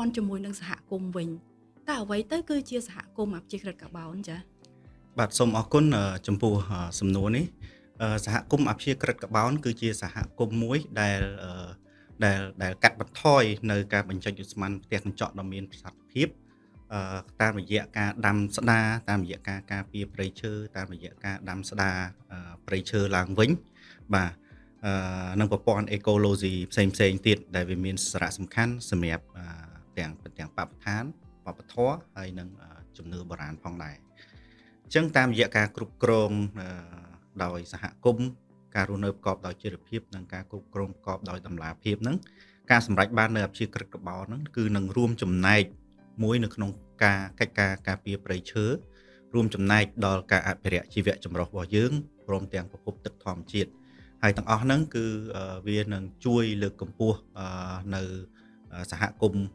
ន្ធជាមួយនឹងសហគមន៍វិញតើអ្វីទៅគឺជាសហគមន៍អព្យាក្រឹតកាបូនចា៎? បាទសូមអរគុណចំពោះសំណួរនេះសហគមន៍អព្យាក្រឹតកាបូនគឺជាសហគមន៍មួយដែលកាត់បន្ថយនៅការបញ្ចេញឧស្ម័នផ្ទះកញ្ចក់ដ៏មានប្រសិទ្ធភាពតាមរយៈការដាំស្ដារតាមរយៈការការពារព្រៃឈើតាមរយៈការដាំស្ដារព្រៃឈើឡើងវិញបាទនិងប្រព័ន្ធអេកូឡូស៊ីផ្សេងផ្សេងទៀតដែលវាមានសារៈសំខាន់សម្រាប់ទាំងទាំងបរិស្ថានវប្បធម៌ហើយនិងជំនឿបុរាណផងដែរអញ្ចឹងតាមរយៈការគ្រប់គ្រងដោយសហគមន៍ការរស់នៅប្រកបដោយចីរភាពនិងការគ្រប់គ្រងប្រកបដោយតម្លាភាពហ្នឹងការសម្រេចបាននៅអព្យាក្រឹតកាបូនហ្នឹងគឺនឹងរួមចំណែកមួយនៅក្នុងការកិច្ចការការពារព្រៃឈើរួមចំណែកដល់ការអភិរក្សជីវៈចម្រុះរបស់យើងព្រមទាំងប្រភពទឹកធម្មជាតិហើយទាំងអស់ហ្នឹងគឺវានឹងជួយលើកកម្ពស់នៅសហគមន៍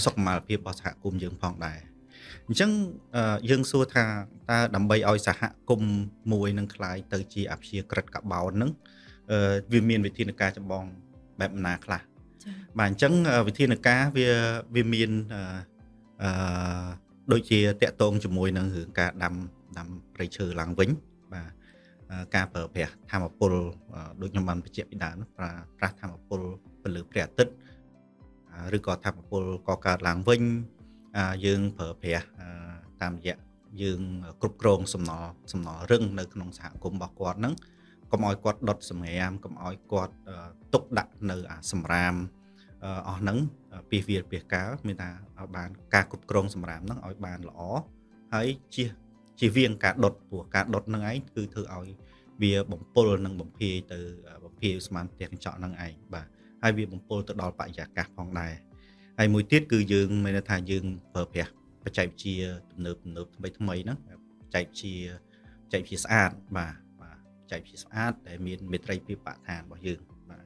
សុខុមាលភាពរបស់សហគមន៍យើងផងដែរអញ្ចឹងយើងសួរថាតើដើម្បីឲ្យសហគមន៍មួយនឹងក្លាយទៅជាអព្យាក្រឹតកាបូនហ្នឹងវាមានវិធានការចម្បងបែបណាខ្លះបាទអញ្ចឹងវិធានការវាមានអឺដូចជាតាក់ទងជាមួយនឹងរឿងការដាំព្រៃឈើឡើងវិញបាទការប្រើប្រាស់ធម្មពលដូចខ្ញុំបានបញ្ជាក់ពីដើមប្រើប្រាស់ធម្មពលពន្លឺព្រះអាទិត្យឬក៏ធម្មពលកកើតឡើងវិញយើងប្រើប្រាស់តាមរយៈយើងគ្រប់គ្រងសំណល់រឹងនៅក្នុងសហគមន៍របស់គាត់ហ្នឹងកុំឲ្យគាត់ដុតសម្រាមកុំឲ្យគាត់ទុកដាក់នៅអាសម្រាមអស់ហ្នឹងពីវាលពីកាលមានថាឲ្យបានការគ្រប់គ្រងសម្រាមហ្នឹងឲ្យបានល្អហើយជៀសវាងការដុតព្រោះការដុតហ្នឹងឯងគឺធ្វើឲ្យវាបំពុលនិងបំភាយទៅបំភាយឧស្ម័នផ្ទះកញ្ចក់ហ្នឹងឯងបាទហើយវាបំពុលទៅដល់បរិយាកាសផងដែរហើយមួយទៀតគឺយើងមានន័យថាយើងប្រើប្រាស់បច្ចេកវិទ្យាទំនើបថ្មីថ្មីហ្នឹងបច្ចេកវិទ្យាស្អាតបាទបច្ចេកវិទ្យាស្អាតដែលមានមេត្រីភាពបរិស្ថានរបស់យើងបាទ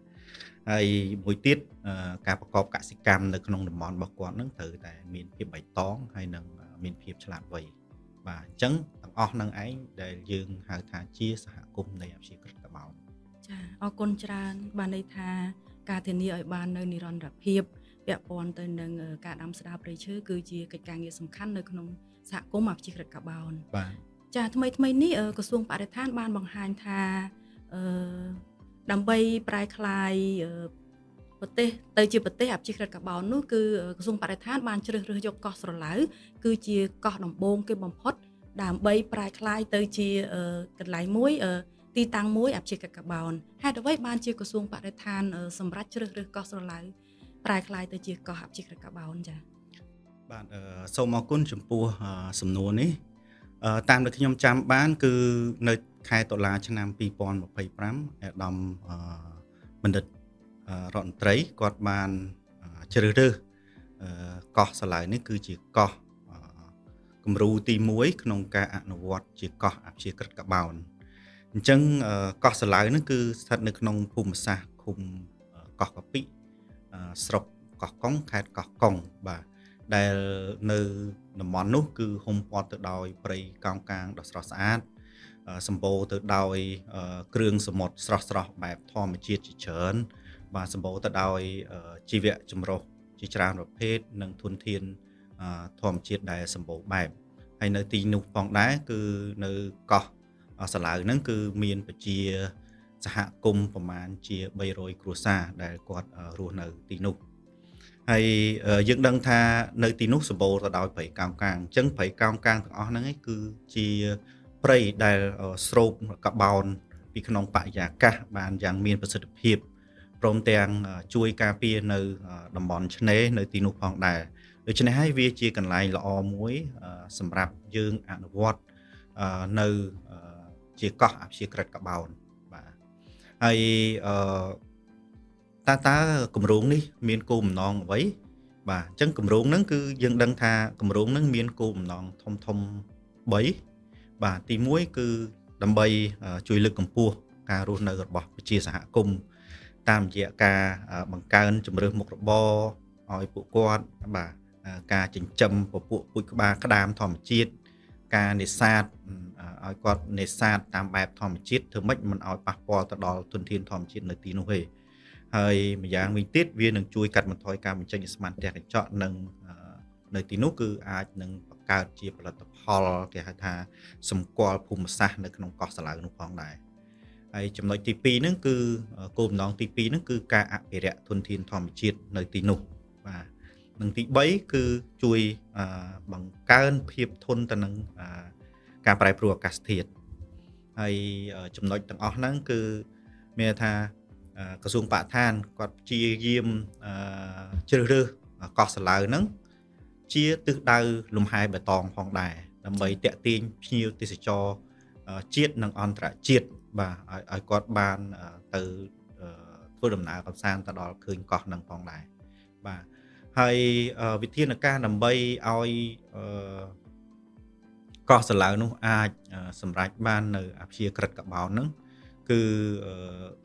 ហើយមួយទៀតការប្រកបកសិកម្មនៅក្នុងតំបន់របស់គាត់ហ្នឹងត្រូវតែមានភាពបៃតងហើយនឹងមានភាពឆ្លាតវៃបាទអញ្ចឹងទាំងអស់ហ្នឹងឯងដែលយើងហៅថាជាសហគមន៍នៃអព្យាក្រឹតកាបូនចាអរគុណច្រើនបានន័យថាការធានាឲ្យបាននៅនិរន្តរភាពពាក់ព័ន្ធទៅនឹងការដាំស្ដារព្រៃឈើគឺជាកិច្ចការងារសំខាន់នៅក្នុងសហគមន៍អព្យាក្រឹតកាបូនបាទចាថ្មីថ្មីនេះក្រសួងបរិស្ថានបានបង្ហាញថាដើម្បីប្រែក្លាយប្រទេសទៅជាប្រទេសអព្យាក្រឹតកាបូននោះគឺក្រសួងបរិស្ថានបានជ្រើសរើសយកកោះស្រឡៅគឺជាកោះដំបូងគេបំផុតដើម្បីប្រែក្លាយទៅជាកន្លែងមួយទីតាំងមួយអព្យាក្រឹតកាបូនហេតុអ្វីបានជាក្រសួងបរិស្ថានសម្រាប់ជ្រើសរើសកោះស្រឡៅប្រែក្លាយទៅជាកោះអព្យាក្រឹតកាបូនចា៎បាទសូមអរគុណចំពោះសំណួរនេះតាមដែលខ្ញុំចាំបានគឺនៅខែតុលាឆ្នាំ2025អាដាមបណ្ឌិតរដ្ឋមន្ត្រីគាត់បានជ្រើសរើសកោះស្រឡៅនេះគឺជាកោះគំរូទី1ក្នុងការអនុវត្តជាកោះអព្យាក្រឹតកាបូនអញ្ចឹងកោះស្រឡៅនេះគឺស្ថិតនៅក្នុងភូមិសាស្ត្រឃុំកោះកាពិស្រុកកោះកុងខេត្តកោះកុងបាទដែលនៅតំបន់នោះគឺហ៊ុំព័ទ្ធទៅដោយព្រៃកោងកាងដ៏ស្រស់ស្អាតសម្បូរទៅដោយគ្រឿងសមុទ្រស្រស់ៗបែបធម្មជាតិជាច្រើនបាទសម្បូរទៅដោយជីវៈចម្រុះជាច្រើនប្រភេទនិងធនធានធម្មជាតិដែលសម្បូរបែបហើយនៅទីនោះផងដែរគឺនៅកោះស្រឡៅហ្នឹងគឺមានប្រជាសហគមន៍ប្រមាណជា300គ្រួសារដែលគាត់រស់នៅទីនោះហើយយើងដឹងថានៅទីនោះសម្បូរទៅដោយព្រៃកោងកាងអញ្ចឹងព្រៃកោងកាងទាំងអស់ហ្នឹងឯងគឺជាព្រៃដែលស្រូបកាបូនពីក្នុងបរិយាកាសបានយ៉ាងមានប្រសិទ្ធភាពព្រមទាំងជួយការពារនៅតំបន់ឆ្នេរនៅទីនោះផងដែរដូច្នេះហើយវាជាកន្លែងល្អមួយសម្រាប់យើងអនុវត្តនៅជាកោះអព្យាក្រឹតកាបូនបាទហើយតើគម្រោងនេះមានគោលបំណងអ្វីបាទអញ្ចឹងគម្រោងហ្នឹងគឺយើងដឹងថាគម្រោងហ្នឹងមានគោលបំណងធំធំ3បាទទី1គឺដើម្បីជួយលើកកម្ពស់ការរស់នៅរបស់ប្រជាសហគមន៍តាមរយៈការបង្កើនជម្រើសមុខរបរឲ្យពួកគាត់បាទការចិញ្ចឹមពពួកពូជក្បាលក្តាមធម្មជាតិការនេសាទឲ្យគាត់នេសាទតាមបែបធម្មជាតិធ្វើម៉េចមិនឲ្យប៉ះពាល់ទៅដល់ធនធានធម្មជាតិនៅទីនោះទេហើយម្យ៉ាងវិញទៀតវានឹងជួយកាត់បន្ថយការបញ្ចេញឧស្ម័នផ្ទះកញ្ចក់និង នៅទីនោះគឺអាចនឹងបង្កើតជាផលិតផលគេហៅថាសម្គាល់ភូមិសាស្ត្រនៅក្នុងកោះស្រឡៅនោះផងដែរហើយចំណុចទី2ហ្នឹងគឺគោលបំណងទី2ហ្នឹងគឺការអភិរក្សធនធានធម្មជាតិនៅទីនោះបាទនិងទី3គឺជួយបង្កើនភាពធន់ទៅនឹងការប្រែប្រួលអាកាសធាតុហើយចំណុចទាំងអស់ហ្នឹងគឺមានថាក្រសួងបរិស្ថានគាត់ព្យាយាមជ្រើសរើសកោះស្រឡៅហ្នឹងជាទិសដៅលំហែបៃតងផងដែរដើម្បីទាក់ទាញភ្ញៀវទេសចរជាតិនិងអន្តរជាតិបាទឲ្យគាត់បានទៅធ្វើដំណើរកម្សាន្តទៅដល់ឃើញកោះហ្នឹងផងដែរបាទហើយវិធានការដើម្បីឲ្យកោះស្រឡៅនោះអាចសម្រេចបាននៅអព្យាក្រឹតកាបូនហ្នឹងគឺ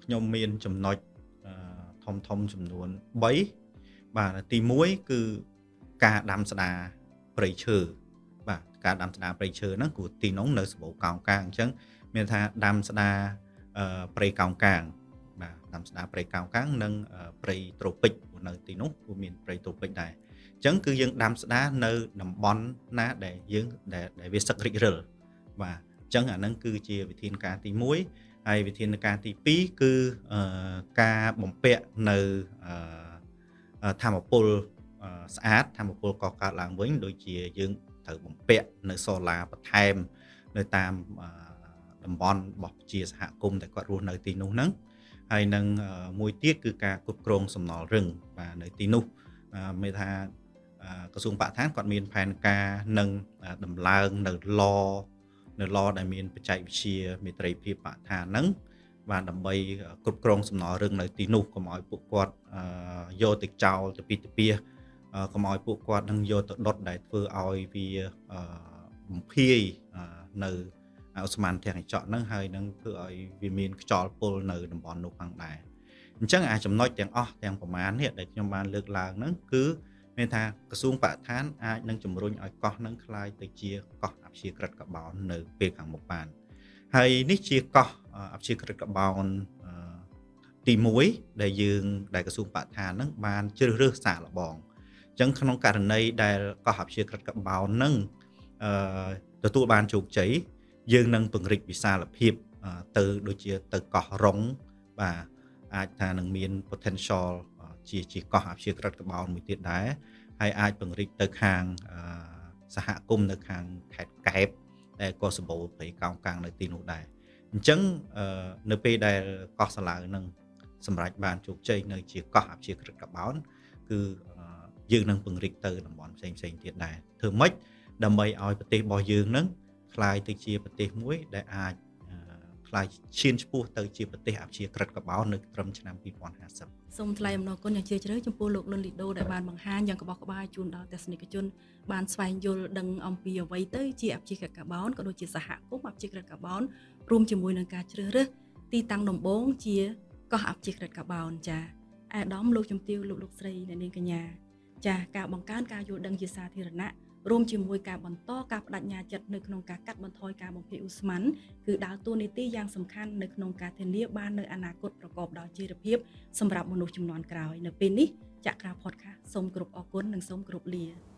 ខ្ញុំមានចំណុចធំធំចំនួន3បាទទី1គឺការដាំស្ដារព្រៃឈើបាទការដាំស្ដារព្រៃឈើហ្នឹងគឺទីនោះនៅសម្បូរកោងកាងអញ្ចឹងមានថាដាំស្ដារព្រៃកោងកាងបាទដាំស្ដារព្រៃកោងកាងនិងព្រៃត្រូពិចនៅទីនោះគឺមានព្រៃត្រូពិចដែរអញ្ចឹងគឺយើងដាំស្ដារនៅតំបន់ណាដែលយើងដែលវាសឹករិចរិលបាទអញ្ចឹងអាហ្នឹងគឺជាវិធានការទី1ហើយវិធានការទី2គឺការបំពាក់នៅធម្មពលស្អាតធម្មពលកកើតឡើងវិញដូចជាយើងត្រូវបំពាក់នៅសូឡាបន្ថែមនៅតាមតំបន់របស់ប្រជាសហគមន៍ដែលគាត់រស់នៅទីនោះហ្នឹងហើយនឹងមួយទៀតគឺការគ្រប់គ្រងសំណល់រឹងបាទនៅទីនោះមានថាក្រសួងបរិស្ថានគាត់មានផែនការនឹងដំឡើងនៅឡដែលមានបច្ចេកវិទ្យាមេត្រីភាពបរិស្ថានហ្នឹងបាទដើម្បីគ្រប់គ្រងសំណល់រឹងនៅទីនោះកុំឲ្យពួកគាត់យកទៅចោលទៅពីទៅពីកុំឲ្យពួកគាត់នឹងយកទៅដុតដែលធ្វើឲ្យវាបំភាយនៅឧស្ម័នផ្ទះកញ្ចក់ហ្នឹងហើយនឹងធ្វើឲ្យវាមានខ្យល់ពុលនៅតំបន់នោះផងដែរអញ្ចឹងអាចំណុចទាំងអស់ទាំងប្រមាណនេះដែលខ្ញុំបានលើកឡើងហ្នឹងគឺមានថាក្រសួងបរិស្ថានអាចនឹងជំរុញឲ្យកោះហ្នឹងក្លាយទៅជាកោះអព្យាក្រឹតកាបូននៅពេលខាងមុខបានហើយនេះជាកោះអព្យាក្រឹតកាបូនទី1ដែលយើងដែលក្រសួងបរិស្ថានហ្នឹងបានជ្រើសរើសសាកល្បងអញ្ចឹងក្នុងករណីដែលកោះអព្យាក្រឹតកាបូនហ្នឹងទទួលបានជោគជ័យយើងនឹងពង្រីកវិសាលភាពទៅដូចជាទៅកោះរុងបាទអាចថានឹងមាន potential ជាកោះអព្យាក្រឹតកាបូនមួយទៀតដែរហើយអាចពង្រីកទៅខាងសហគមន៍នៅខាងខេត្តកែបដែលក៏សម្បូរព្រៃកោងកាងនៅទីនោះដែរអញ្ចឹងនៅពេលដែលកោះស្រឡៅនឹងសម្រេចបានជោគជ័យនៅជាកោះអព្យាក្រឹតកាបូនគឺយើងនឹងពង្រីកទៅតំបន់ផ្សេងៗទៀតដែរធ្វើម៉េចដើម្បីឲ្យប្រទេសរបស់យើងនឹងក្លាយទៅជាប្រទេសមួយដែលអាចក្លាយឈានឆ្ពោះទៅជាប្រទេសអព្យាក្រឹតកាបូននៅត្រឹមឆ្នាំ2050សូមថ្លែងអំណរគុណយ៉ាងជ្រាលជ្រៅចំពោះលោកលុនលីដូដែលបានបង្ហាញយ៉ាងក្បោះក្បាយជូនដល់ទស្សនិកជនបានស្វែងយល់ដឹងអំពីអ្វីទៅជាអព្យាក្រឹតកាបូនក៏ដូចជាសហគមន៍អព្យាក្រឹតកាបូនរួមជាមួយនឹងការជ្រើសរើសទីតាំងដំបូងជាកោះអព្យាក្រឹតកាបូនចាអាដាមលោកជំទាវលោកលោកស្រីអ្នកនាងកញ្ញាចាការបង្កើនការយល់ដឹងជាសាធារណៈរួមជាមួយការបន្តការបដិញ្ញាចិត្តនៅក្នុងការកាត់បន្ថយការបំភាយឧស្ម័នគឺដើរតួនាទីយ៉ាងសំខាន់នៅក្នុងការធានាបាននូវអនាគតប្រកបដោយចីរភាពសម្រាប់មនុស្សជំនាន់ក្រោយនៅពេលនេះចក្រា Podcast សូមគោរពអរគុណនិងសូមគោរពលា។